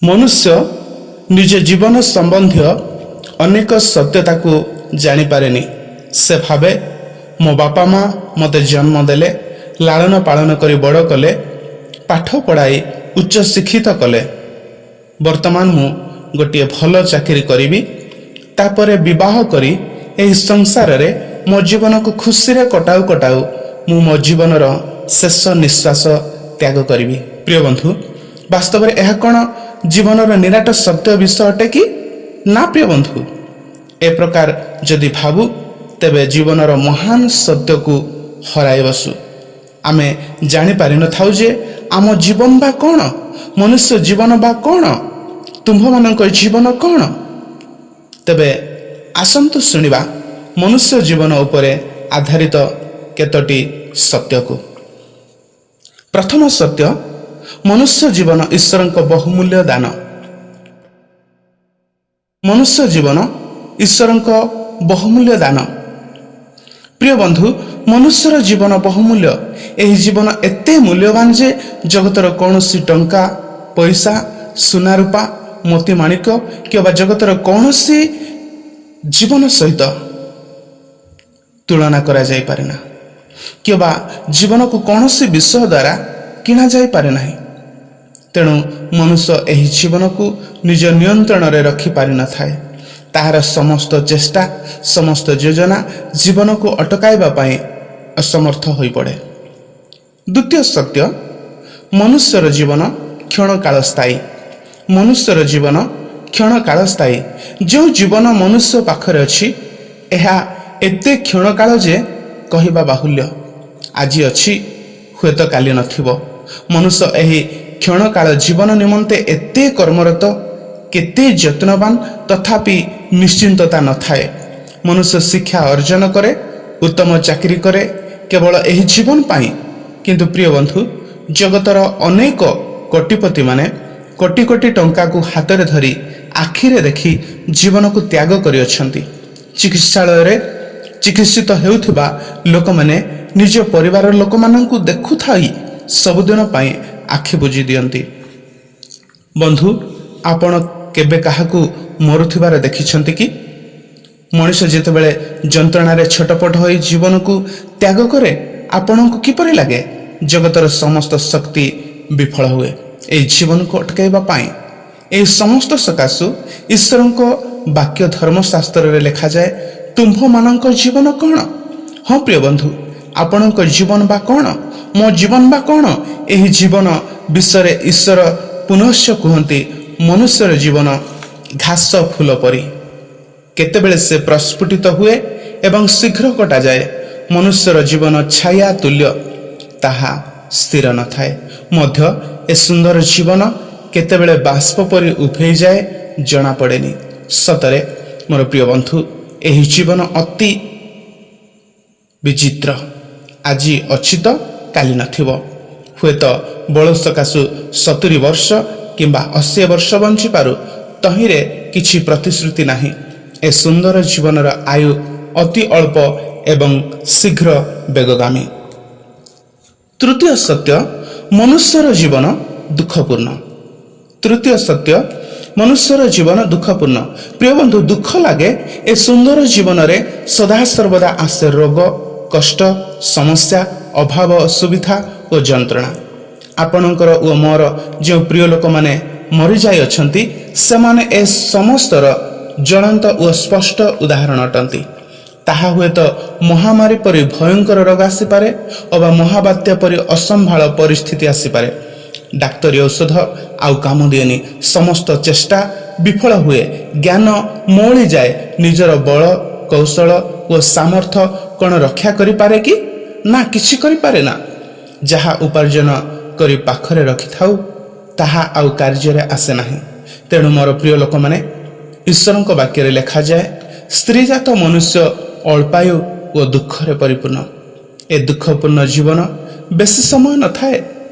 ମନୁଷ୍ୟ ନିଜ ଜୀବନ ସମ୍ବନ୍ଧୀୟ ଅନେକ ସତ୍ୟତାକୁ ଜାଣିପାରେନି। ସେ ଭାବେ, ମୋ ବାପା ମା ମୋତେ ଜନ୍ମ ଦେଲେ, ଲାଳନ ପାଳନ କରି ବଡ଼ କଲେ, ପାଠ ପଢ଼ାଇ ଉଚ୍ଚ ଶିକ୍ଷିତ କଲେ। ବର୍ତ୍ତମାନ ମୁଁ ଗୋଟିଏ ଭଲ ଚାକିରି କରିବି, ତାପରେ ବିବାହ କରି ଏହି ସଂସାରରେ ମୋ ଜୀବନକୁ ଖୁସିରେ କଟାଉ କଟାଉ ମୁଁ ମୋ ଜୀବନର ଶେଷ ନିଶ୍ୱାସ ତ୍ୟାଗ କରିବି। ପ୍ରିୟ ବନ୍ଧୁ, ବାସ୍ତବରେ ଏହା କ'ଣ ଜୀବନର ନିରାଟ ସତ୍ୟ ବିଷୟ ଅଟେ କି? ନା ପ୍ରିୟ ବନ୍ଧୁ, ଏ ପ୍ରକାର ଯଦି ଭାବୁ ତେବେ ଜୀବନର ମହାନ ସତ୍ୟକୁ ହରାଇ ବସୁ। ଆମେ ଜାଣିପାରିନଥାଉ ଯେ ଆମ ଜୀବନ ବା କ'ଣ, ମନୁଷ୍ୟ ଜୀବନ ବା କ'ଣ, ତୁମ୍ଭମାନଙ୍କ ଜୀବନ କ'ଣ। ତେବେ ଆସନ୍ତୁ ଶୁଣିବା ମନୁଷ୍ୟ ଜୀବନ ଉପରେ ଆଧାରିତ କେତୋଟି ସତ୍ୟକୁ। ପ୍ରଥମ ସତ୍ୟ, ମନୁଷ୍ୟ ଜୀବନ ଈଶ୍ୱରଙ୍କ ବହୁମୂଲ୍ୟ ଦାନ। ମନୁଷ୍ୟ ଜୀବନ ଈଶ୍ୱରଙ୍କ ବହୁମୂଲ୍ୟ ଦାନ। ପ୍ରିୟ ବନ୍ଧୁ, ମନୁଷ୍ୟର ଜୀବନ ବହୁମୂଲ୍ୟ। ଏହି ଜୀବନ ଏତେ ମୂଲ୍ୟବାନ ଯେ ଜଗତର କୌଣସି ଟଙ୍କା ପଇସା, ସୁନା ରୂପା, ମୋତି ମାଣିକ କିମ୍ବା ଜଗତର କୌଣସି ଜୀବନ ସହିତ ତୁଳନା କରାଯାଇପାରେ ନା କିମ୍ବା ଜୀବନକୁ କୌଣସି ବିଷୟ ଦ୍ୱାରା କିଣାଯାଇପାରେ ନାହିଁ। ତେଣୁ ମନୁଷ୍ୟ ଏହି ଜୀବନକୁ ନିଜ ନିୟନ୍ତ୍ରଣରେ ରଖିପାରିନଥାଏ। ତାହାର ସମସ୍ତ ଚେଷ୍ଟା, ସମସ୍ତ ଯୋଜନା ଜୀବନକୁ ଅଟକାଇବା ପାଇଁ ଅସମର୍ଥ ହୋଇପଡ଼େ। ଦ୍ୱିତୀୟ ସତ୍ୟ, ମନୁଷ୍ୟର ଜୀବନ କ୍ଷଣକାଳ ସ୍ଥାୟୀ। ମନୁଷ୍ୟର ଜୀବନ କ୍ଷଣକାଳ ସ୍ଥାୟୀ। ଯେଉଁ ଜୀବନ ମନୁଷ୍ୟ ପାଖରେ ଅଛି, ଏହା ଏତେ କ୍ଷଣକାଳ ଯେ କହିବା ବାହୁଲ୍ୟ। ଆଜି ଅଛି, ହୁଏତ କାଲି ନଥିବ। ମନୁଷ୍ୟ ଏହି କ୍ଷଣକାଳ ଜୀବନ ନିମନ୍ତେ ଏତେ କର୍ମରତ, କେତେ ଯତ୍ନବାନ, ତଥାପି ନିଶ୍ଚିନ୍ତତା ନଥାଏ। ମନୁଷ୍ୟ ଶିକ୍ଷା ଅର୍ଜନ କରେ, ଉତ୍ତମ ଚାକିରି କରେ, କେବଳ ଏହି ଜୀବନ ପାଇଁ। କିନ୍ତୁ ପ୍ରିୟ ବନ୍ଧୁ, ଜଗତର ଅନେକ କୋଟିପତିମାନେ କୋଟି କୋଟି ଟଙ୍କାକୁ ହାତରେ ଧରି ଆଖିରେ ଦେଖି ଜୀବନକୁ ତ୍ୟାଗ କରିଅଛନ୍ତି। ଚିକିତ୍ସାଳୟରେ ଚିକିତ୍ସିତ ହେଉଥିବା ଲୋକମାନେ ନିଜ ପରିବାର ଲୋକମାନଙ୍କୁ ଦେଖୁଥାଇ ସବୁଦିନ ପାଇଁ ଆଖି ବୁଜି ଦିଅନ୍ତି। ବନ୍ଧୁ, ଆପଣ କେବେ କାହାକୁ ମରୁଥିବାର ଦେଖିଛନ୍ତି କି? ମଣିଷ ଯେତେବେଳେ ଯନ୍ତ୍ରଣାରେ ଛଟପଟ ହୋଇ ଜୀବନକୁ ତ୍ୟାଗ କରେ, ଆପଣଙ୍କୁ କିପରି ଲାଗେ? ଜଗତର ସମସ୍ତ ଶକ୍ତି ବିଫଳ ହୁଏ ଏହି ଜୀବନକୁ ଅଟକାଇବା ପାଇଁ। ଏହି ସମସ୍ତ ସକାଶୁ ଈଶ୍ୱରଙ୍କ ବାକ୍ୟ ଧର୍ମଶାସ୍ତ୍ରରେ ଲେଖାଯାଏ, "ତୁମ୍ଭମାନଙ୍କ ଜୀବନ କ'ଣ?" ହଁ ପ୍ରିୟ ବନ୍ଧୁ, ଆପଣଙ୍କ ଜୀବନ ବା କ'ଣ, ମୋ ଜୀବନ ବା କ'ଣ? ଏହି ଜୀବନ ବିଷୟରେ ଈଶ୍ୱର ପୁନଶ୍ଚ କୁହନ୍ତି, ମନୁଷ୍ୟର ଜୀବନ ଘାସ ଫୁଲ ପରି। କେତେବେଳେ ସେ ପ୍ରସ୍ଫୁଟିତ ହୁଏ ଏବଂ ଶୀଘ୍ର କଟାଯାଏ। ମନୁଷ୍ୟର ଜୀବନ ଛାୟା ତୁଲ୍ୟ, ତାହା ସ୍ଥିର ନଥାଏ ମଧ୍ୟ। ଏ ସୁନ୍ଦର ଜୀବନ କେତେବେଳେ ବାଷ୍ପ ପରି ଉଭେଇଯାଏ, ଜଣାପଡ଼େନି। ସତରେ ମୋର ପ୍ରିୟ ବନ୍ଧୁ, ଏହି ଜୀବନ ଅତି ବିଚିତ୍ର। ଆଜି ଅଛି ତ କାଲି ନଥିବ। ହୁଏତ ବଳ ସକାଶୁ 70 ବର୍ଷ କିମ୍ବା 80 ବର୍ଷ ବଞ୍ଚିପାରୁ, ତହିଁରେ କିଛି ପ୍ରତିଶ୍ରୁତି ନାହିଁ। ଏ ସୁନ୍ଦର ଜୀବନର ଆୟୁ ଅତି ଅଳ୍ପ ଏବଂ ଶୀଘ୍ର ବେଗଗାମୀ। ତୃତୀୟ ସତ୍ୟ, ମନୁଷ୍ୟର ଜୀବନ ଦୁଃଖପୂର୍ଣ୍ଣ। ତୃତୀୟ ସତ୍ୟ, ମନୁଷ୍ୟର ଜୀବନ ଦୁଃଖପୂର୍ଣ୍ଣ। ପ୍ରିୟ ବନ୍ଧୁ, ଦୁଃଖ ଲାଗେ, ଏ ସୁନ୍ଦର ଜୀବନରେ ସଦାସର୍ବଦା ଆସେ ରୋଗ, କଷ୍ଟ, ସମସ୍ୟା, ଅଭାବ, ଅସୁବିଧା ଓ ଯନ୍ତ୍ରଣା। ଆପଣଙ୍କର ଓ ମୋର ଯେଉଁ ପ୍ରିୟ ଲୋକମାନେ ମରିଯାଇଅଛନ୍ତି, ସେମାନେ ଏ ସମସ୍ତର ଜ୍ୱଳନ୍ତ ଓ ସ୍ପଷ୍ଟ ଉଦାହରଣ ଅଟନ୍ତି। ତାହା ହୁଏତ ମହାମାରୀ ପରି ଭୟଙ୍କର ରୋଗ ଆସିପାରେ ଅବା ମହାବାତ୍ୟା ପରି ଅସମ୍ଭାଳ ପରିସ୍ଥିତି ଆସିପାରେ। ଡାକ୍ତରୀ ଔଷଧ ଆଉ କାମ ଦିଏନି। ସମସ୍ତ ଚେଷ୍ଟା ବିଫଳ ହୁଏ। ଜ୍ଞାନ ମଉଳିଯାଏ। ନିଜର ବଳ, କୌଶଳ ଓ ସାମର୍ଥ୍ୟ କ'ଣ ରକ୍ଷା କରିପାରେ କି? ନା, କିଛି କରିପାରେ ନା। ଯାହା ଉପାର୍ଜନ କରି ପାଖରେ ରଖିଥାଉ, ତାହା ଆଉ କାର୍ଯ୍ୟରେ ଆସେ ନାହିଁ। ତେଣୁ ମୋର ପ୍ରିୟ ଲୋକମାନେ, ଈଶ୍ୱରଙ୍କ ବାକ୍ୟରେ ଲେଖାଯାଏ, ସ୍ତ୍ରୀଜାତ ମନୁଷ୍ୟ ଅଳ୍ପାୟୁ ଓ ଦୁଃଖରେ ପରିପୂର୍ଣ୍ଣ। ଏ ଦୁଃଖପୂର୍ଣ୍ଣ ଜୀବନ ବେଶୀ ସମୟ ନଥାଏ।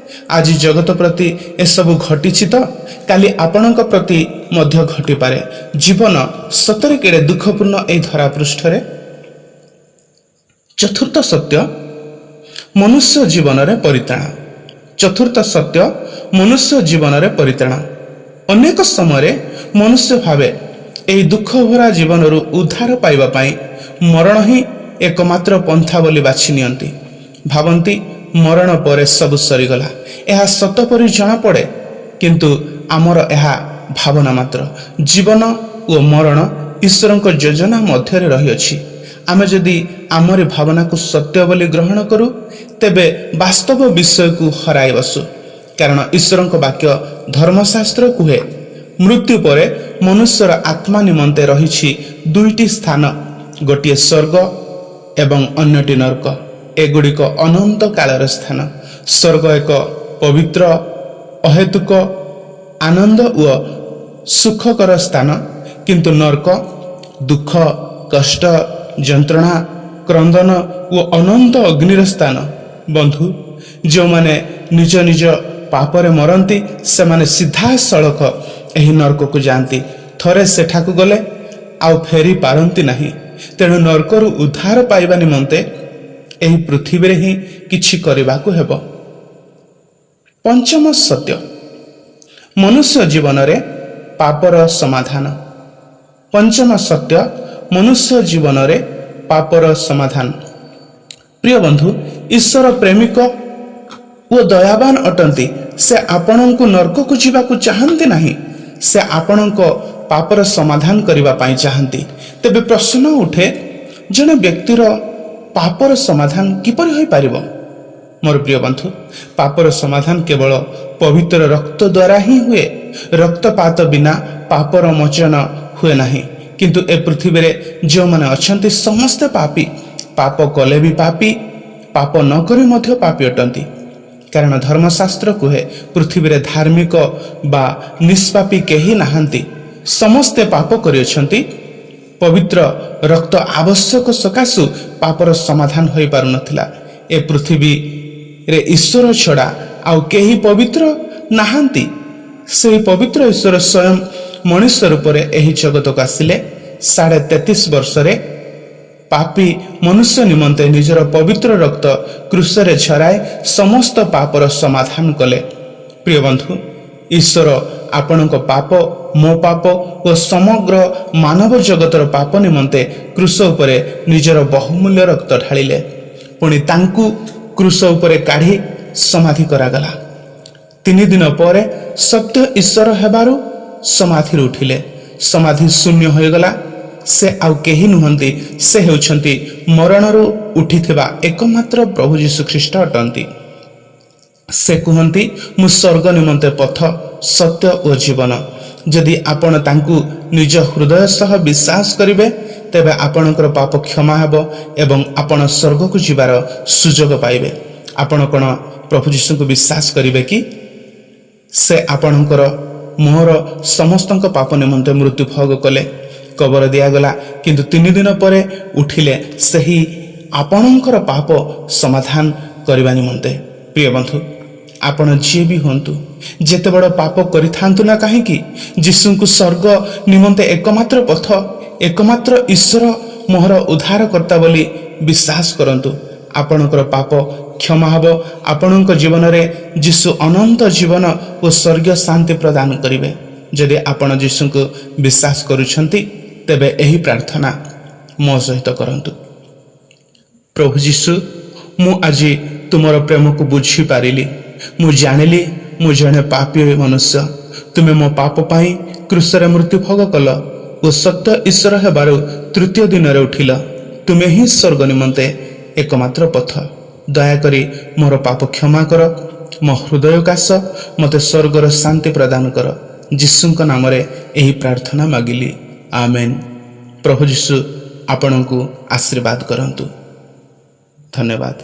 ଆଜି ଜଗତ ପ୍ରତି ଏସବୁ ଘଟିଛି ତ କାଲି ଆପଣଙ୍କ ପ୍ରତି ମଧ୍ୟ ଘଟିପାରେ। ଜୀବନ ସତରେ କେଡ଼େ ଦୁଃଖପୂର୍ଣ୍ଣ ଏହି ଧରାପୃଷ୍ଠରେ। ଚତୁର୍ଥ ସତ୍ୟ, ମନୁଷ୍ୟ ଜୀବନରେ ପରିତ୍ରାଣ। ଚତୁର୍ଥ ସତ୍ୟ, ମନୁଷ୍ୟ ଜୀବନରେ ପରିତ୍ରାଣ। ଅନେକ ସମୟରେ ମନୁଷ୍ୟ ଭାବେ, ଏହି ଦୁଃଖ ଭରା ଜୀବନରୁ ଉଦ୍ଧାର ପାଇବା ପାଇଁ ମରଣ ହିଁ ଏକମାତ୍ର ପନ୍ଥା ବୋଲି ବାଛି ନିଅନ୍ତି। ଭାବନ୍ତି, ମରଣ ପରେ ସବୁ ସରିଗଲା। ଏହା ସତ ପରି ଜଣାପଡ଼େ, କିନ୍ତୁ ଆମର ଏହା ଭାବନା ମାତ୍ର। ଜୀବନ ଓ ମରଣ ଈଶ୍ୱରଙ୍କ ଯୋଜନା ମଧ୍ୟରେ ରହିଅଛି। ଆମେ ଯଦି ଆମରି ଭାବନାକୁ ସତ୍ୟ ବୋଲି ଗ୍ରହଣ କରୁ, ତେବେ ବାସ୍ତବ ବିଷୟକୁ ହରାଇ ବସୁ। କାରଣ ଈଶ୍ୱରଙ୍କ ବାକ୍ୟ ଧର୍ମଶାସ୍ତ୍ର କୁହେ, ମୃତ୍ୟୁ ପରେ ମନୁଷ୍ୟର ଆତ୍ମା ନିମନ୍ତେ ରହିଛି ଦୁଇଟି ସ୍ଥାନ, ଗୋଟିଏ ସ୍ୱର୍ଗ ଏବଂ ଅନ୍ୟଟି ନର୍କ। ଏଗୁଡ଼ିକ ଅନନ୍ତ କାଳର ସ୍ଥାନ। ସ୍ୱର୍ଗ ଏକ ପବିତ୍ର, ଅହେତୁକ ଆନନ୍ଦ ଓ ସୁଖକର ସ୍ଥାନ, କିନ୍ତୁ ନର୍କ ଦୁଃଖ, କଷ୍ଟ, ଯନ୍ତ୍ରଣା, କ୍ରନ୍ଦନ ଓ ଅନନ୍ତ ଅଗ୍ନିର ସ୍ଥାନ। ବନ୍ଧୁ, ଯେଉଁମାନେ ନିଜ ନିଜ ପାପରେ ମରନ୍ତି, ସେମାନେ ସିଧାସଳଖ ଏହି ନର୍କକୁ ଯାଆନ୍ତି। ଥରେ ସେଠାକୁ ଗଲେ ଆଉ ଫେରି ପାରନ୍ତି ନାହିଁ। ତେଣୁ ନର୍କରୁ ଉଦ୍ଧାର ପାଇବା ନିମନ୍ତେ ଏହି ପୃଥିବୀରେ ହିଁ କିଛି କରିବାକୁ ହେବ। ପଞ୍ଚମ ସତ୍ୟ, ମନୁଷ୍ୟ ଜୀବନରେ ପାପର ସମାଧାନ। ପଞ୍ଚମ ସତ୍ୟ, ମନୁଷ୍ୟ ଜୀବନରେ ପାପର ସମାଧାନ। ପ୍ରିୟ ବନ୍ଧୁ, ଈଶ୍ୱର ପ୍ରେମିକ ଓ ଦୟାବାନ ଅଟନ୍ତି। ସେ ଆପଣଙ୍କୁ ନର୍କକୁ ଯିବାକୁ ଚାହାନ୍ତି ନାହିଁ। ସେ ଆପଣଙ୍କ ପାପର ସମାଧାନ କରିବା ପାଇଁ ଚାହାନ୍ତି। ତେବେ ପ୍ରଶ୍ନ ଉଠେ, ଜଣେ ବ୍ୟକ୍ତିର ପାପର ସମାଧାନ କିପରି ହୋଇପାରିବ? ମୋର ପ୍ରିୟ ବନ୍ଧୁ, ପାପର ସମାଧାନ କେବଳ ପବିତ୍ର ରକ୍ତ ଦ୍ୱାରା ହିଁ ହୁଏ। ରକ୍ତପାତ ବିନା ପାପର ମୋଚନ ହୁଏ ନାହିଁ। କିନ୍ତୁ ଏ ପୃଥିବୀରେ ଯେଉଁମାନେ ଅଛନ୍ତି, ସମସ୍ତେ ପାପୀ। ପାପ କଲେ ବି ପାପୀ, ପାପ ନ କରି ମଧ୍ୟ ପାପୀ ଅଟନ୍ତି। କାରଣ ଧର୍ମଶାସ୍ତ୍ର କୁହେ, ପୃଥିବୀରେ ଧାର୍ମିକ ବା ନିଷ୍ପାପୀ କେହି ନାହାନ୍ତି, ସମସ୍ତେ ପାପ କରିଅଛନ୍ତି। ପବିତ୍ର ରକ୍ତ ଆବଶ୍ୟକ ସକାଶୁ ପାପର ସମାଧାନ ହୋଇପାରୁନଥିଲା। ଏ ପୃଥିବୀରେ ଈଶ୍ୱର ଛଡ଼ା ଆଉ କେହି ପବିତ୍ର ନାହାନ୍ତି। ସେହି ପବିତ୍ର ଈଶ୍ୱର ସ୍ୱୟଂ ମଣିଷ ରୂପରେ ଏହି ଜଗତକୁ ଆସିଲେ। 33.5 ବର୍ଷରେ ପାପୀ ମନୁଷ୍ୟ ନିମନ୍ତେ ନିଜର ପବିତ୍ର ରକ୍ତ କ୍ରୁଶରେ ଝରାଇ ସମସ୍ତ ପାପର ସମାଧାନ କଲେ। ପ୍ରିୟ ବନ୍ଧୁ, ଈଶ୍ୱର ଆପଣଙ୍କ ପାପ, ମୋ ପାପ ଓ ସମଗ୍ର ମାନବ ଜଗତର ପାପ ନିମନ୍ତେ କ୍ରୁଶ ଉପରେ ନିଜର ବହୁମୂଲ୍ୟ ରକ୍ତ ଢାଳିଲେ। ପୁଣି ତାଙ୍କୁ କ୍ରୁଶ ଉପରେ କାଢ଼ି ସମାଧି କରାଗଲା। 3 ଦିନ ପରେ ସତ୍ୟ ଈଶ୍ୱର ହେବାରୁ ସମାଧିରୁ ଉଠିଲେ। ସମାଧି ଶୂନ୍ୟ ହୋଇଗଲା। ସେ ଆଉ କେହି ନୁହନ୍ତି, ସେ ହେଉଛନ୍ତି ମରଣରୁ ଉଠିଥିବା ଏକମାତ୍ର ପ୍ରଭୁ ଯୀଶୁ ଖ୍ରୀଷ୍ଟ ଅଟନ୍ତି। ସେ କୁହନ୍ତି, "ମୁଁ ସ୍ୱର୍ଗ ନିମନ୍ତେ ପଥ, ସତ୍ୟ ଓ ଜୀବନ।" ଯଦି ଆପଣ ତାଙ୍କୁ ନିଜ ହୃଦୟ ସହ ବିଶ୍ୱାସ କରିବେ, ତେବେ ଆପଣଙ୍କର ପାପ କ୍ଷମା ହେବ ଏବଂ ଆପଣ ସ୍ୱର୍ଗକୁ ଯିବାର ସୁଯୋଗ ପାଇବେ। ଆପଣ କ'ଣ ପ୍ରଭୁ ଯୀଶୁଙ୍କୁ ବିଶ୍ୱାସ କରିବେ କି? ସେ ଆପଣଙ୍କର, ମୋର, ସମସ୍ତଙ୍କ ପାପ ନିମନ୍ତେ ମୃତ୍ୟୁ ଭୋଗ କଲେ, କବର ଦିଆଗଲା, କିନ୍ତୁ 3 ଦିନ ପରେ ଉଠିଲେ ସେହି ଆପଣଙ୍କର ପାପ ସମାଧାନ କରିବା ନିମନ୍ତେ। ପ୍ରିୟ ବନ୍ଧୁ, ଆପଣ ଯିଏ ବି ହୁଅନ୍ତୁ, ଯେତେ ବଡ଼ ପାପ କରିଥାନ୍ତୁ ନା କାହିଁକି, ଯୀଶୁଙ୍କୁ ସ୍ୱର୍ଗ ନିମନ୍ତେ ଏକମାତ୍ର ପଥ, ଏକମାତ୍ର ଈଶ୍ୱର, ମୋହର ଉଦ୍ଧାରକର୍ତ୍ତା ବୋଲି ବିଶ୍ୱାସ କରନ୍ତୁ। ଆପଣଙ୍କର ପାପ କ୍ଷମା ହେବ। ଆପଣଙ୍କ ଜୀବନରେ ଯୀଶୁ ଅନନ୍ତ ଜୀବନ ଓ ସ୍ୱର୍ଗୀୟ ଶାନ୍ତି ପ୍ରଦାନ କରିବେ। ଯଦି ଆପଣ ଯୀଶୁଙ୍କୁ ବିଶ୍ୱାସ କରୁଛନ୍ତି, ତେବେ ଏହି ପ୍ରାର୍ଥନା ମୋ ସହିତ କରନ୍ତୁ। ପ୍ରଭୁ ଯୀଶୁ, ମୁଁ ଆଜି ତୁମର ପ୍ରେମକୁ ବୁଝିପାରିଲି। ମୁଁ ଜାଣିଲି, ମୁଁ ଜଣେ ପାପୀ ମନୁଷ୍ୟ। ତୁମେ ମୋ ପାପ ପାଇଁ କ୍ରୁଶରେ ମୃତ୍ୟୁ ଭୋଗ କଲ ଓ ସତ୍ୟ ଈଶ୍ୱର ହେବାରୁ ତୃତୀୟ ଦିନରେ ଉଠିଲ। ତୁମେ ହିଁ ସ୍ୱର୍ଗ ନିମନ୍ତେ ଏକମାତ୍ର ପଥ। ଦୟାକରି ମୋର ପାପ କ୍ଷମା କର, ମୋ ହୃଦୟକୁ ଆସ, ମୋତେ ସ୍ୱର୍ଗର ଶାନ୍ତି ପ୍ରଦାନ କର। ଯୀଶୁଙ୍କ ନାମରେ ଏହି ପ୍ରାର୍ଥନା ମାଗିଲି, ଆମେନ୍। ପ୍ରଭୁ ଯୀଶୁ ଆପଣଙ୍କୁ ଆଶୀର୍ବାଦ କରନ୍ତୁ। ଧନ୍ୟବାଦ।